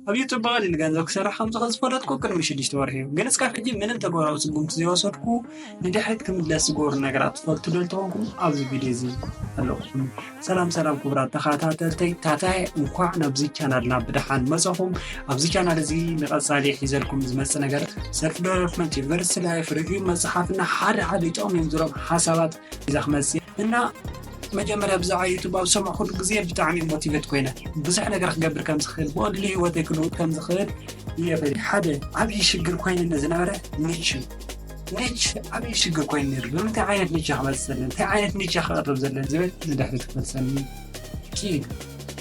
ኣብ ዩቱብ ብቐሊል ገንዘብ ክሰርሕ ከም ዝኽእል ዝፈለጥኩ ቅድሚ ሽዱሽተ ወርሒ እዩ። ግን እስካብ ሕጂ ምንም ተግባራዊ ስጉምቲ ዘይወሰድኩ፣ ንድሕሪት ክምለስ ዝገብሩ ነገራት ትፈልጡ ዶ እንተኾንኩም ኣብዚ ቪድዮ እዚ ኣለኹም። ሰላም ሰላም ክቡራት ተኸታተልተይ ታታይ፣ እንኳዕ ናብዚ ቻናልና ብደሓን መጻኹም። ኣብዚ ቻናል እዚ ንቐጻሊ ሒዘልኩም ዝመጽእ ነገር ሰልፍ ዲቨሎፕመንት፣ ዩኒቨርሲቲ ላይፍ፣ ሪቪው መጽሓፍና ሓደ ሓደ ይጠቕሙ እዮም ዝብሎም ሓሳባት ሒዛ ክመጽእ እና መጀመርያ ብዛዕባ ዩቱብ ኣብ ሰማዕኩሉ ግዜ ብጣዕሚ ሞቲቬት ኮይነ ብዙሕ ነገር ክገብር ከም ዝኽእል ብቐሊሉ ህይወተይ ክልውጥ ከም ዝኽእል እየ ፈሊጠ። ሓደ ዓብዪ ሽግር ኮይንኒ ዝነበረ ኒች እዩ። ኒች ዓብዪ ሽግር ኮይኑ ነይሩ። ብምንታይ ዓይነት ኒች ክመፅእ ዘለን፣ እንታይ ዓይነት ኒች ክቐርብ ዘለን ዝብል ንድሕሪት ክመልሰኒ ክኢሉ።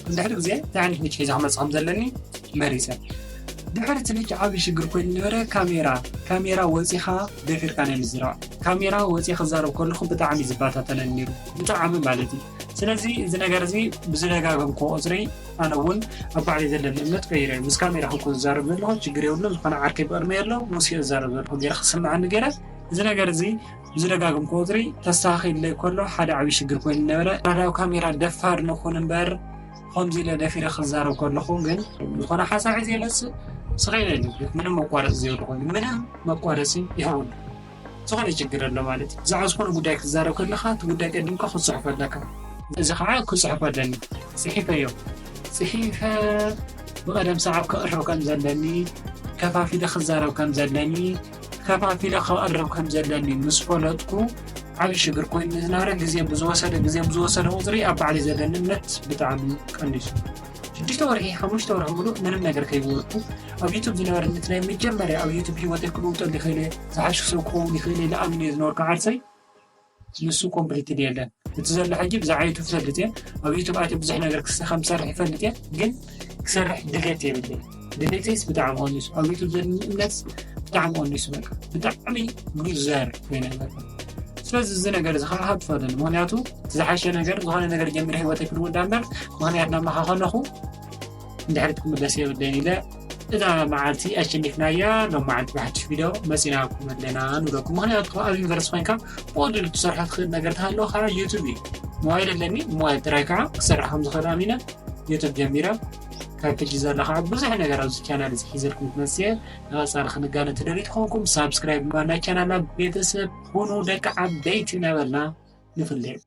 ንድሕሪ ግዜ እንታይ ዓይነት ኒች ሒዘ ክመፅእ ከም ዘለኒ መሪፀ። ድሕሪ እቲ ኒች ዓብዪ ሽግር ኮይኑ ነበረ ካሜራ። ካሜራ ወፂኻ ደፊርካ ናይ ምዝራብ። ካሜራ ወፂ ክዛረብ ከለኹ ብጣዕሚ ዝባታተነኒ ነይሩ። ብጣዕሚ ማለት እዩ። ስለዚ እዚ ነገር እዚ ብዝደጋገምኩ ቁፅሪ ኣነ እውን ኣብ ባዕለይ ዘለኒ እምነት ቀይረ። ምስ ካሜራ ክኮ ዝዛረብ ዘለኹ ችግር የብሉን። ዝኾነ ዓርከይ ብቕድሚ ኣሎ፣ ምስኡ ዝዛረብ ዘለኹ ገይረ ክስምዓኒ ገይረ። እዚ ነገር እዚ ብዝደጋገምኩ ቁፅሪ ተስተኻኺልለይ ከሎ ሓደ ዓብዪ ሽግር ኮይኑ ነበረ። ወላዲ ኣብ ካሜራ ደፋር ንኹን እምበር፣ ከምዚ ኢለ ደፊረ ክዛረብ ከለኹ ግን ዝኾነ ሓሳብ ሒዘ ይመፅእ ስኸይለ ምንም መቋረፂ ዘይብሉ ኮይኑ፣ ምንም መቋረፂ ይኸውን። ዝኾነ ችግር ኣሎ ማለት እዩ። ብዛዕባ ዝኾነ ጉዳይ ክትዛረብ ከለኻ እቲ ጉዳይ ቀዲምካ ክትፅሕፎ ኣለካ። እዚ ከዓ ክፅሕፎ ኣለኒ። ፅሒፈዮ። ፅሒፈ ብቐደም ሰዓብ ከቕርብ ከም ዘለኒ፣ ከፋፊለ ክዛረብ ከም ዘለኒ፣ ከፋፊለ ከቕርብ ከም ዘለኒ ምስ ፈለጥኩ ዓብዪ ሽግር ኮይኑ ዝነበረ ግዜ ብዝወሰደ፣ ግዜ ብዝወሰደ ቁፅሪ ኣብ ባዕለይ ዘለኒ እምነት ብጣዕሚ ቀኒሱ። ሽዱሽተ ወርሒ፣ ሓሙሽተ ወርሒ ሙሉእ ምንም ነገር ከይገበርኩ ኣብ ዩቱብ ዝነበረኒ ናይ መጀመርያ ኣብ ዩቱብ ህይወተይ ክልውጠሉ ይኽእል እየ፣ ዝሓሸ ሰብ ክኸውን ይኽእል እየ ኢለ ኣሚነ ዝነበርኩ ዓርሰይ ንሱ ኮምፕሊትድ የለን። እቲ ዘሎ ሕጂ ብዛዕባ ዩቱብ ይፈልጥ እየ፣ ኣብ ዩቱብ ኣትየ ብዙሕ ነገር ክስ-፣ ከም ዝሰርሕ ይፈልጥ እየ፣ ግን ክሰርሕ ድሌት የብለይ። ድሌተይስ ብጣዕሚ ቀኒሱ፣ ኣብ ዩቱብ ዘለኒ እምነት ብጣዕሚ ቀኒሱ፣ በቃ ብጣዕሚ ሉዘር ኮይነ በቃ። ስለዚ እዚ ነገር እዚ ከዓ ሃብቲ ፈለኒ። ምክንያቱ እቲ ዝሓሸ ነገር፣ ዝኾነ ነገር ጀሚረ ህይወተይ ክልውጥ እምበር፣ ምክንያት ናማኻ ከለኹ ንድሕሪት ክምለስ የብለይን ኢለ እዛ መዓልቲ ኣሸኒፍናያ። ሎም መዓልቲ ብሓድሽ ቪድዮ መፂናኩም ኣለና ንብለኩም። ምክንያቱ ኣብ ዩኒቨርሲቲ ኮይንካ ብቐሊሉ ትሰርሖ ትኽእል ነገር ተሃለወ ከዓ ዩቱብ እዩ። ሞባይል ኣለኒ፣ ሞባይል ጥራይ ከዓ ክሰርሕ ከም ዝኽእል ኣሚነ ዩቱብ ጀሚረ። ካብ ሕጂ ዘሎ ከዓ ብዙሕ ነገር ኣብዚ ቻናል እዚ ሒዘልኩም ክመፅእ እየ። ንቐፃሊ ክንጋነ ትደልዩ ተኾንኩም ሳብስክራይብ ብምግባር ናይ ቻናልና ቤተሰብ ሁኑ። ደቂ ዓበይቲ እናበልና ንፍለዮም።